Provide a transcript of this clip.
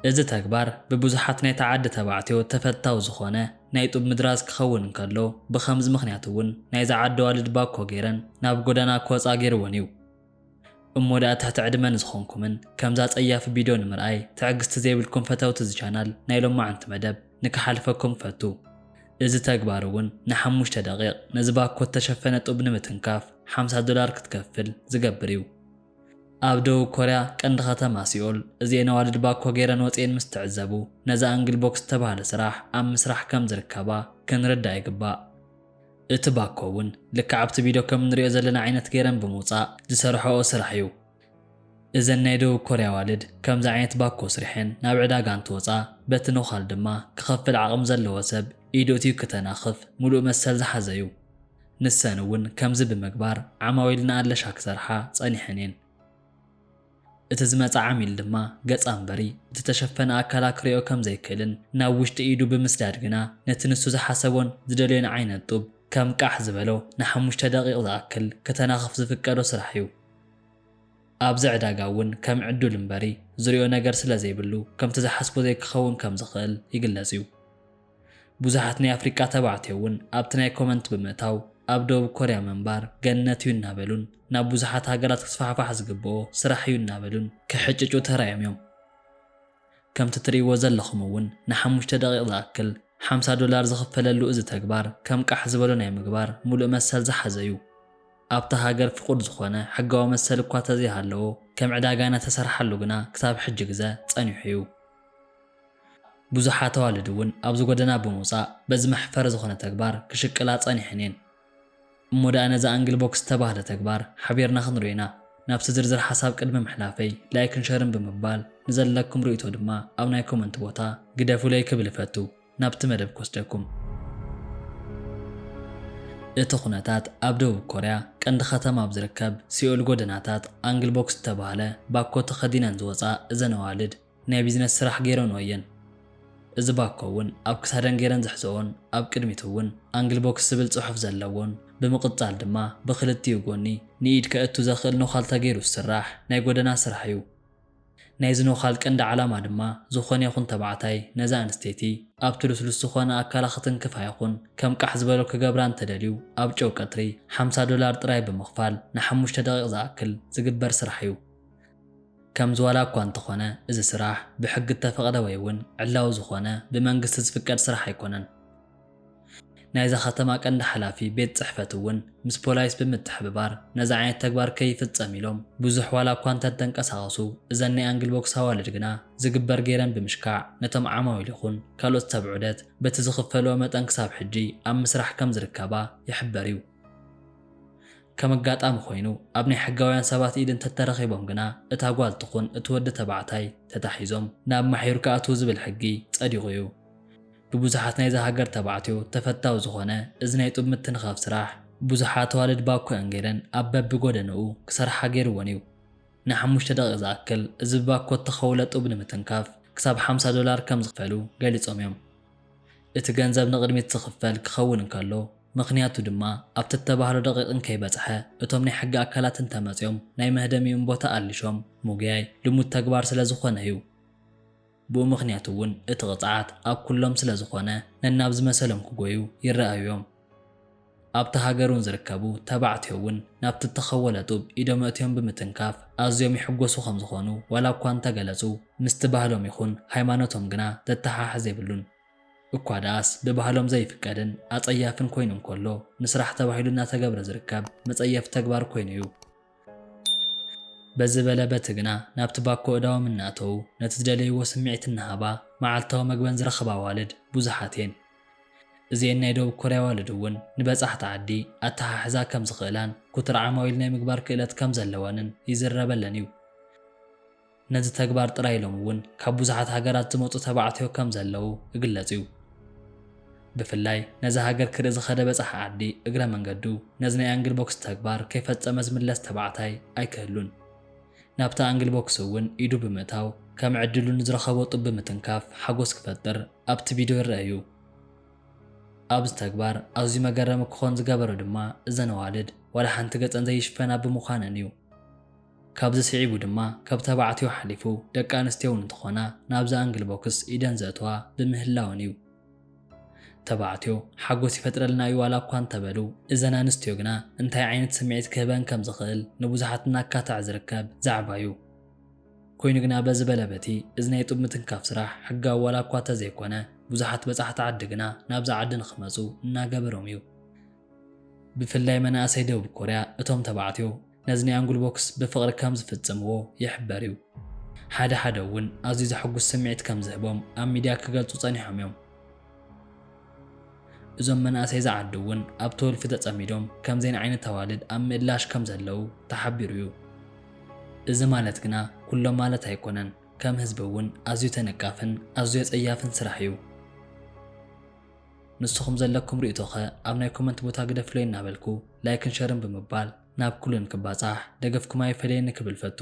እዚ ተግባር ብብዙሓት ናይቲ ዓዲ ተባዕትዮ ተፈታዊ ዝኾነ ናይ ጡብ ምድራዝ ክኸውን እንከሎ፣ ብኸምዚ ምኽንያት እውን ናይዛ ዓዲ ኣዋልድ ባኮ ገይረን ናብ ጎደና ክወፃ ገይርወን እዩ። እሞ ደኣ ትሕቲ ዕድመ ንዝኾንኩምን ከምዛ ጸያፊ ቪድዮ ንምርኣይ ትዕግስቲ ዘይብልኩም ፈተውቲ እዚ ቻናል ናይ ሎማዓንቲ መደብ ንክሓልፈኩም ክፈቱ። እዚ ተግባር እውን ንሓሙሽተ ደቂቕ ነዚ ባኮ እተሸፈነ ጡብ ንምትንካፍ ሓምሳ ዶላር ክትከፍል ዝገብር እዩ። ኣብ ደቡብ ኮርያ ቀንዲ ከተማ ሲኦል እዚኤን ኣዋልድ ባኮ ገይረን ወፂኤን ምስ ትዕዘቡ ነዚ ኣንግል ቦክስ ዝተባህለ ስራሕ ኣብ ምስራሕ ከም ዝርከባ ክንርዳእ ይግባእ። እቲ ባኮ እውን ልክዕ ኣብቲ ቪድዮ ከም እንሪኦ ዘለና ዓይነት ገይረን ብምውፃእ ዝሰርሐኦ ስራሕ እዩ። እዘን ናይ ደቡብ ኮርያ ኣዋልድ ከምዚ ዓይነት ባኮ ስሪሐን ናብ ዕዳጋ እንትወፃ በቲ ነዃል ድማ ክኸፍል ዓቕሚ ዘለዎ ሰብ ኢዱ እትዩ ክተናኽፍ ሙሉእ መሰል ዝሓዘ እዩ። ንሰን እውን ከምዚ ብምግባር ዓማዊል ንኣለሻ ክሰርሓ ጸኒሐን እየን። እቲ ዝመጽእ ዓሚል ድማ ገጻ እምበሪ እቲ ተሸፈነ ኣካላ ክሪኦ ከም ዘይክእልን ናብ ውሽጢ ኢዱ ብምስዳድ ግና ነቲ ንሱ ዝሓሰቦን ዝደልዮን ዓይነት ጡብ ከም ቃሕ ዝበሎ ንሓሙሽተ ደቂቕ ዝኣክል ክተናኽፍ ዝፍቀዶ ስራሕ እዩ። ኣብዚ ዕዳጋ እውን ከም ዕዱል እምበሪ ዝሪኦ ነገር ስለ ዘይብሉ ከምቲ ዝሓስቦ ዘይክኸውን ከም ዝኽእል ይግለጽ እዩ። ብዙሓት ናይ ኣፍሪቃ ተባዕትዮ እውን ኣብቲ ናይ ኮመንት ብምእታው ኣብ ደቡብ ኮርያ ምንባር ገነት እዩ እናበሉን ናብ ብዙሓት ሃገራት ክስፋሕፋሕ ዝግብኦ ስራሕ እዩ እናበሉን ክሕጭጩ ተራእዮም እዮም። ከምቲ ትርእይዎ ዘለኹም እውን ንሓሙሽተ ደቂቕ ዝኣክል ሓምሳ ዶላር ዝኽፈለሉ እዚ ተግባር ከም ቃሕ ዝበሎ ናይ ምግባር ሙሉእ መሰል ዝሓዘ እዩ። ኣብታ ሃገር ፍቑድ ዝኾነ ሕጋዊ መሰል እኳ ተዘይሃለዎ ከም ዕዳጋ እናተሰርሓሉ ግና ክሳብ ሕጂ ግዘ ጸኒሑ እዩ። ብዙሓት ኣዋልድ እውን ኣብዚ ጎደና ብምውፃእ በዚ መሕፈሪ ዝኾነ ተግባር ክሽቅላ ጸኒሐን እየን። እሞ ደኣ ነዚ ኣንግል ቦክስ ዝተባህለ ተግባር ሓቢርና ክንሪኦ ኢና። ናብቲ ዝርዝር ሓሳብ ቅድሚ ምሕላፈይ ላይክን ሸርን ብምባል ንዘለኩም ርእይቶ ድማ ኣብ ናይ ኮመንት ቦታ ግደፉለይ ክብል እፈቱ። ናብቲ መደብ ክወስደኩም። እቲ ኩነታት ኣብ ደቡብ ኮርያ ቀንዲ ከተማ ኣብ ዝርከብ ሲኦል ጎደናታት ኣንግል ቦክስ ዝተባህለ ባኮ ተኸዲነን ዝወፃ እዘን ኣዋልድ ናይ ቢዝነስ ስራሕ ገይረንኦ እየን። እዚ ባኮ እውን ኣብ ክሳደን ገይረን ዝሕዘኦን ኣብ ቅድሚት እውን ኣንግል ቦክስ ዝብል ፅሑፍ ዘለዎን ብምቕፃል ድማ ብክልቲኡ ጎኒ ንኢድ ከእቱ ዘኽእል ነዃል ተገይሩ ዝስራሕ ናይ ጎደና ስራሕ እዩ። ናይዚ ነዃል ቀንዲ ዓላማ ድማ ዝኾነ ይኹን ተባዕታይ ነዛ ኣንስተይቲ ኣብቲ ልስሉስ ዝኾነ ኣካላ ክትንክፋ ይኹን ከም ቃሕ ዝበሎ ክገብራ እንተደልዩ ኣብ ጨው ቀትሪ ሓምሳ ዶላር ጥራይ ብምኽፋል ንሓሙሽተ ደቂቕ ዝኣክል ዝግበር ስራሕ እዩ። ከምዚ ዋላ እኳ እንተኾነ እዚ ስራሕ ብሕጊ እተፈቕደ ወይ እውን ዕላዊ ዝኾነ ብመንግስቲ ዝፍቀድ ስራሕ ኣይኮነን። ናይዛ ከተማ ቀንዲ ሓላፊ ቤት ጽሕፈት እውን ምስ ፖላይስ ብምትሕብባር ነዚ ዓይነት ተግባር ከይፍጸም ኢሎም ብዙሕ ዋላ እኳ እንተተንቀሳቐሱ እዘን ናይ ኣንግል ቦክስ ኣዋልድ ግና ዝግበር ገይረን ብምሽካዕ ነቶም ዓማዊል ይኹን ካልኦት ሰብ ዑደት በቲ ዝኽፈልኦ መጠን ክሳብ ሕጂ ኣብ ምስራሕ ከም ዝርከባ ይሕበር እዩ። ከም ኣጋጣሚ ኮይኑ ኣብ ናይ ሕጋውያን ሰባት ኢድ እንተተረኺቦም ግና እታ ጓል ትኹን እቲ ወዲ ተባዕታይ ተታሒዞም ናብ ማሕዩር ክኣትዉ ዝብል ሕጊ ጸዲቑ እዩ። ብብዙሓት ናይዛ ሃገር ተባዕትዮ ተፈታዊ ዝኾነ እዚ ናይ ጡብ ምትንኻፍ ስራሕ ብዙሓት ኣዋልድ ባኮ እንጌረን ኣብ በብጎደንኡ ክሰርሓ ገይርወን እዩ። ንሓሙሽተ ደቂቕ ዝኣክል እዚ ብባኮ እተኸውለ ጡብ ንምትንካፍ ክሳብ ሓምሳ ዶላር ከም ዝኽፈሉ ገሊጾም እዮም። እቲ ገንዘብ ንቕድሚት ዝኽፈል ክኸውን እንከሎ ምኽንያቱ ድማ ኣብቲ እተባህሎ ደቂቕ እንከይበጽሐ እቶም ናይ ሕጊ ኣካላት እንተመጺኦም ናይ መህደሚኦም ቦታ ኣሊሾም ምጉያይ ልሙድ ተግባር ስለ ዝኾነ እዩ። ብኡ ምኽንያት እውን እቲ ቅፅዓት ኣብ ኩሎም ስለ ዝኾነ ነናብ ዝመሰሎም ክጎዩ ይረኣዩ እዮም። ኣብቲ ሃገር እውን ዝርከቡ ተባዕትዮ እውን ናብቲ እተኸወለ ጡብ ኢዶም ኣእትዮም ብምትንካፍ ኣዝዮም ይሕጎሱ ከም ዝኾኑ ዋላ እኳ እንተገለፁ ምስቲ ባህሎም ይኹን ሃይማኖቶም ግና ዘተሓሕዝ የብሉን። እኳ ደኣስ ብባህሎም ዘይፍቀድን ኣጸያፍን ኮይኑ እንከሎ ንስራሕ ተባሂሉ እናተገብረ ዝርከብ መጸየፊ ተግባር ኮይኑ እዩ። በዚ በለ በቲ ግና ናብቲ ባኮ እዳዎም እናእተዉ ነቲ ዝደለይዎ ስምዒት እናሃባ መዓልታዊ መግበን ዝረኽባ ኣዋልድ ብዙሓት እየን። እዚኤን ናይ ደቡብ ኮርያ ኣዋልድ እውን ንበጻሕቲ ዓዲ ኣተሓሕዛ ከም ዝኽእላን ኩትር ዓማዊል ናይ ምግባር ክእለት ከም ዘለወንን ይዝረበለን እዩ። ነዚ ተግባር ጥራይ ኢሎም እውን ካብ ብዙሓት ሃገራት ዝመጹ ተባዕትዮ ከም ዘለዉ ይግለጽ እዩ። ብፍላይ ነዛ ሃገር ክርኢ ዝኸደ በጻሒ ዓዲ እግረ መንገዱ ነዚ ናይ ኣንግል ቦክስ ተግባር ከይፈጸመ ዝምለስ ተባዕታይ ኣይክህሉን። ናብቲ ኣንግል ቦክስ እውን ኢዱ ብምእታው ከም ዕድሉ ንዝረኸቦ ጡብ ብምትንካፍ ሓጎስ ክፈጥር ኣብቲ ቪድዮ ይረአ እዩ። ኣብዚ ተግባር ኣዝዩ መገረሚ ክኾን ዝገበሮ ድማ እዘን ኣዋልድ ዋላ ሓንቲ ገጸን ዘይሽፈና ብምዃነን እዩ። ካብዚ ስዒቡ ድማ ካብ ተባዕትዮ ሓሊፉ ደቂ ኣንስትዮ እውን እንተኾና ናብዚ ኣንግል ቦክስ ኢደን ዘእትዋ ብምህላውን እዩ። ተባዕትዮ ሓጎስ ይፈጥረልና እዩ ዋላ እኳ እንተበሉ፣ እዘን ኣንስትዮ ግና እንታይ ዓይነት ስምዒት ክህበን ከም ዝኽእል ንብዙሓት እናካትዐ ዝርከብ ዛዕባ እዩ። ኮይኑ ግና በዚ በለበቲ እዚ ናይ ጡብ ምትንካፍ ስራሕ ሕጋዊ ዋላ እኳ ተዘይኮነ፣ ብዙሓት በጻሕቲ ዓዲ ግና ናብዛ ዓዲ ንኽመጹ እናገበሮም እዩ። ብፍላይ መናእሰይ ደቡብ ኮርያ እቶም ተባዕትዮ ነዚ ናይ ኣንግል ቦክስ ብፍቕሪ ከም ዝፍጽምዎ ይሕበር እዩ። ሓደ ሓደ እውን ኣዝዩ ዘሐጉስ ስምዒት ከም ዝህቦም ኣብ ሚድያ ክገልጹ ጸኒሖም እዮም። እዞም መናእሰይ ዝዓዱ እውን ኣብቲ ወልፊ ተጸሚዶም ከምዚን ዓይነት ኣዋልድ ኣብ ምእላሽ ከም ዘለዉ ተሓቢሩ እዩ። እዚ ማለት ግና ኩሎም ማለት ኣይኮነን። ከም ህዝቢ እውን ኣዝዩ ተነቃፍን ኣዝዩ ኣጸያፍን ስራሕ እዩ። ንስኹም ዘለኩም ርእይቶኸ ኣብ ናይ ኮመንት ቦታ ግደፍለይ እናበልኩ ላይክን ሸርን ብምባል ናብ ኩሉን ክባጻሕ ደገፍኩም ኣይፈለየኒ ክብል ፈቱ።